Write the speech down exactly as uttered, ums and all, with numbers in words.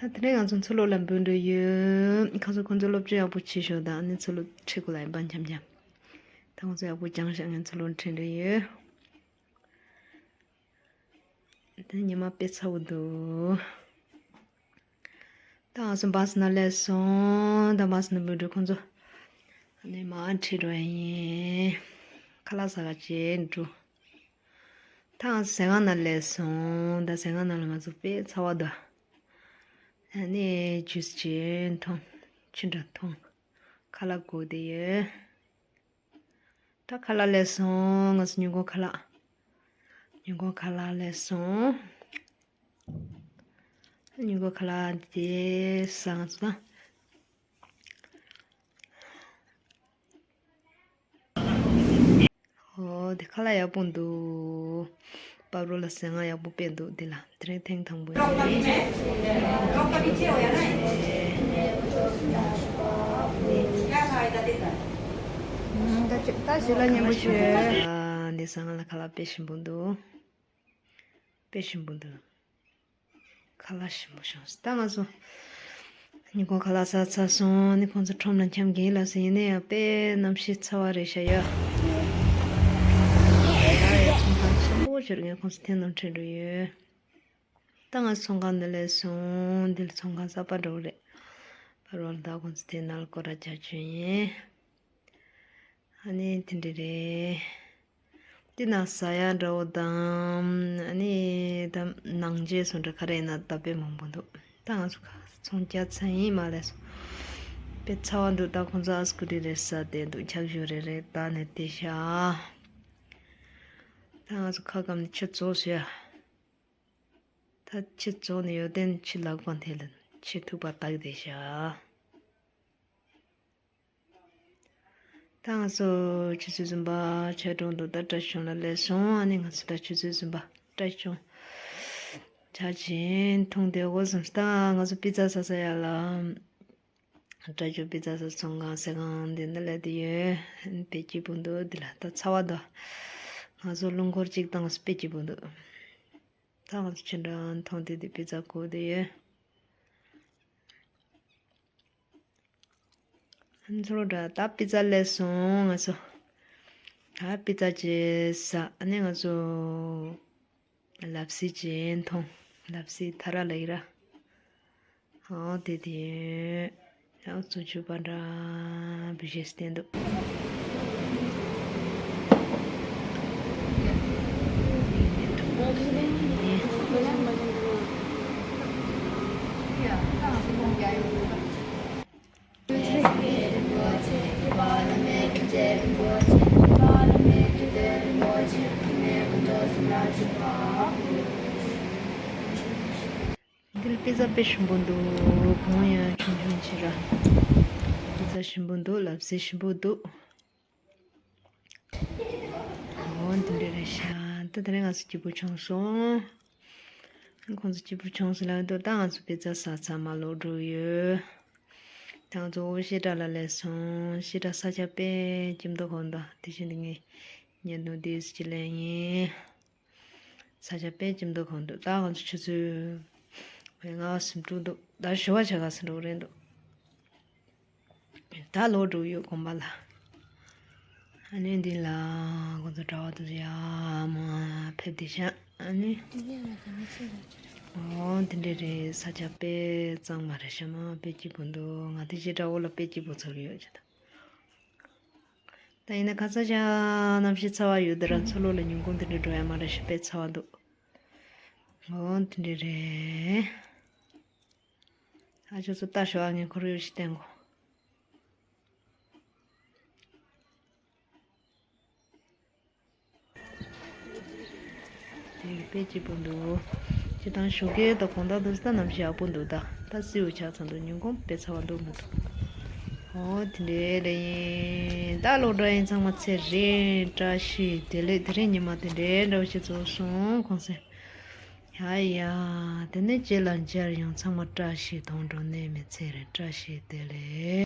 ད་དེ་རིང་ང་ཚོ་མཚོ་ལྷོ་ལ་འབུད་འགྲོ་ཡོད། ཁ་སང་ཁོང་ཚོ་སློབ་སྦྱོང་ཡག་པོ་བྱེད་ཤོག་དང་ཨ་ནི་མཚོ་ལྷོ་ཁྲིད་དགོས་ལ་ཡིན་པ་འཆམ་འཆམ། ད་ཁོང་ཚོ་ཡག་པོ་སྦྱངས་ཤག་ངས་མཚོ་ལྷོ་ཁྲིད་འགྲོ་ཡོད། དེ་ཉི་མ་དཔེ་ཚ་བོ་འདུག་ད་ང་ཚོ་བཱས་ནང་སླེབས་སོང་། ད་བཱས་ནང་འབུད་འགྲོ་ཁོང་ཚོ། ཨ་ནི་མར་ཁྲིད་འགྲོ་ཡ་ཡིན། ཁ་ལག་ཟ་ག་བྱེད་འགྲོ། ད་ང་ཚོ་ཟས་ཁང་ནང་སླེབས་སོང་། ད་ཟས་ཁང་ནང་ལ་ང་ཚོ་དཔེ་ཚ་བ་འདུག་ཨ་ནི་ཇུས་ཅིག་འཐུང་། ཆུ་འདྲ་འཐུང་། ཁ་ལག་དགོས་བསྡད་ཡོད། ད་ཁ་ལག་སླེབས་སོང་། ང་ཚོ་ཉིན་གུང་ཁ་ལག་ཉིན་གུང་ཁ་ལག་སླེབས་སོང་། ཉིན་གུང་ཁ་ལག་དེ་ཟ་ང་ཚོ་ད། ཨོ་དེ་ཁ་ལག་ཡག་པོ་འདུག་པར་རོ་ལ་ཟས་ང་ཡག་པོ་དཔེ་འདུག་འདི་ལ་དེ་རིང་ཐེངས་དང་པོ་ཡིན། ད་ཞི་ལ་སྙན་པོ་ཞུ། འདི་ཟས་ང་ལ་ཁ་ལག་དཔེ་ཞིམ་པོ་འདུག་དཔེ་ཞིམ་པོ་འདུག་ཁ་ལག་ཞིམ་པོ་བྱུང་སོང་། ད་ང་ཚོ་ཉིན་གུང་ཁ་ལག་ཟ་ཚར་སོང་། ཨ་ནི་ཁོང་ཚོ་ཁྲོམ་ལ་འཁྱམ་གི་ཡིན་ལབ་སོང་། ཡིན་ན་ཡང་དཔེ་གནམ་གཤིས་ཚ་བ་རེད་ཤག་ཡ། ཡ་ཡ་ཚོང་ཁང་ཆེན་པོ་ཞིག་རེད། ངས་ཁོང་ཚོ་འཐེན་ནང་ཁྲིད་འགྲོ་ཡོད། ད་ང་ཚོ་ཚོང་ཁང་ནང་སླེབས་སོང་། འདི་ལ་ཚོང་ཁང་གསར་པ་འགྲོ་གི་རེད། པར་རོ་ལ་ད་ཁོང་ཚོ་འཐེན་ནང་ལ་སྐོར་ར་རྒྱག་རྒྱུ་ཡིན། ཨ་ནི་དེ་འདྲ་རེད། དེ་ན་ཟ་ཡ་འདྲ་བོ་དང་ཨ་ནི་ད་ནང་ཆས་སུ་འདྲ་ག་རེ་ཡིན་ན་ད་དཔེ་མང་པོ་འདུག་ད་ང་ཚོ་ཁ་ཚོང་རྒྱག་ཚར་ཡིན་མ་ལས་སོ། དཔེ་ཚ་བ་འདུག་ད་ཁོང་ཚོ་ཨ་སི་ཀུ་རི་རེ་ཟ་བསྡད་འདུག་ཆག་ཞུ་རེ་རེ་ད་ནས་བལྟས་ཤག་ད་ང་ཚོ་ཁ་སྐམ་ནས་ཕྱི་རྫོགས་ཤག་ད་ཕྱི་རྫོགས་ནས་ཡོད་དོན་ཕྱི་ལག་པ་འཐེན་ལ་ཕྱི་ཐུག་པ་བཏགས་བསྡད་ཤག་ད་ང་ཚོ་ཆུ་ཚོད་གསུམ་པ་ཆ་གྲོང་དུ་ད་བཀྲ་ཤིས་ལ་སླེབས་སོང་། ཨ་ནི་ང་ཚོ་ད་ཆུ་ཚོད་གསུམ་པ་བཀྲ་ཤིས་ཆ་ཆེན་འཐུང་བསྡད་འོ་བཟུང་ད་ང་ཚོ་པི་ཛ་ཟ་ས་ཡ་ལ་བཀྲ་ཤིས་པི་ཛ་ཟ་ཚོང་ཁང་ཟ་ཁང་འདི་འདི་ལ་དེ་ཡོད། དཔེ་སྐྱིད་པོ་འདུག་འདི་ལ་ད་ཚ་བ་འདུག་ང་ཚོ་རླུང་འཁོར་གཅིག་བཏང་སོང་དཔེ་སྐྱིད་པོ་འདུག་ད་ང་ཚོ་ཆུ་འདྲ་འཐུང་བསྡད་དེ་པི་ཛ་གོ་བསྡད་ཡོད། ཚོ་ལོ་འདྲ་ད་པི་ཛ་སླེབས་སོང་ང་ཚོ། ད་པི་ཛ་ཅིག་ཟ། ཨ་ནི་ང་ཚོ་ལབ་སི་ཅིག་འཐུང་། ལབ་སི་ཐ་ར་ལ་ཡི་ར། ཨོ་དེ་དེ་ཡང་བཙོང་ཆུ་པ་འདྲ་བི་ཞེས་བསྟན་འདུག་འདི་ལ་པི་ཛ་དཔེ་ཞིམ་པོ་འདུག་གོང་ཡང་ཆུང་ཆུང་ཆེ་ར། པི་ཛ་ཞིམ་པོ་འདུག་ལབ་སི་ཞིམ་པོ་འདུག་ཨོ་འདི་འདྲ་རེད་ཤག་ད་དེ་རིང་ང་ཚོ་སྐྱིད་པོ་བྱུང་སོང་། ཁོང་ཚོ་སྐྱིད་པོ་བྱུང་སོང་ལབ་འདུག་ད་ང་ཚོ་པི་ཛ་ཟ་ཚར་མར་ལོག་འགྲོ་ཡོད། ད་ང་ཚོ་འོ་བཤད་གྲྭ་ལ་སླེབས་སོང་། བཤད་གྲྭ་ས་ཆ་དཔེ་སྐྱིད་མདོག་ཁ་པོ་འདུག་དེ་བཞིན་དུ་ངས་ཉལ་འདུག་དེ་ཅི་ལེན་ཡིན། ས་ཆ་དཔེ་སྐྱིད་མདོག་ཁ་པོ་འདུག་ད་ང་ཚོ་ཆུ་ཚོད་ལྔ་ཟིན་འགྲོ་འདུག་ད་ཞོགས་པ་ཆ་ག་ཟིན་འགྲོ་རེད་འདུག་ད་ལོག་འགྲོ་ཡོད་དགོན་པ་ལ། ཨ་ནི་འདི་ལ་ཁོང་ཚོ་གྲྭ་བ་དེ་ཚོ་ཡར་མར་ཕེབས་བསྡད་ཤག་ཨ་ནི། འོ་འདི་འདྲ་རེད། ས་ཆ་དཔེ་གཙང་མ་རེད་ཤག་མ་དཔེ་སྐྱིད་པོ་འདུག་ང་དེ་རྗེས་དགྲ་བོ་ལ་དཔེ་སྐྱིད་པོ་ཚོར་གི་ཡོད་ཅེས་ད། ད་ཡིན་ན་ཁ་ཚ་ཤག་གནམ་གཤིས་ཚ་བ་ཡོད་དེ་ར་མཚོ་ལྷོ་ལ་ཉིན་གུང་དེ་འདྲ་འགྲོ་ཡ་མ་རེད་ཤག་དཔེ་ཚ་བ་འདུག་འོ་འདི་འདྲ་རེད། ཨ་ཅོ་ཚོ་ལྟ་ཞོག་ཨ་ངས་ཁོར་ཡུག་ཞིག་བསྟན་གོ་དེ་དཔེ་སྐྱིད་པོ་འདུག་སྤྱིར་བཏང་ཞོགས་ཀས་དང་དགོང་དག་ཏུ་ད་གནམ་གཤིས་ཡག་པོ་འདུག་ད་ད་བསིལ་བོ་ཆགས་ཚར་འདུག་ཉིན་གུང་དཔེ་ཚ་བ་འདུག་མི་འདུག་འོ་དེ་འདྲའི་ལས་ཡིན། ད་ལོག་འགྲོ་ཡིན། ཚང་མ་ཚེ་རིང་བཀྲ་ཤིས་བདེ་ལེགས། དེ་རིང་ཉི་མ་དེ་འདྲའི་འདྲ་བོ་ཞིག་རྫོགས་སོང་གོང་སེ། ཡ་ཡ། དེ་ནས་རྗེས་ལ་མཇལ་ཡོང་། ཚང་མ་བཀྲ་ཤིས་དོན་གྲུབ་ནད་མེད་ཚེ་རིང་བཀྲ་ཤིས་བདེ་ལེགས།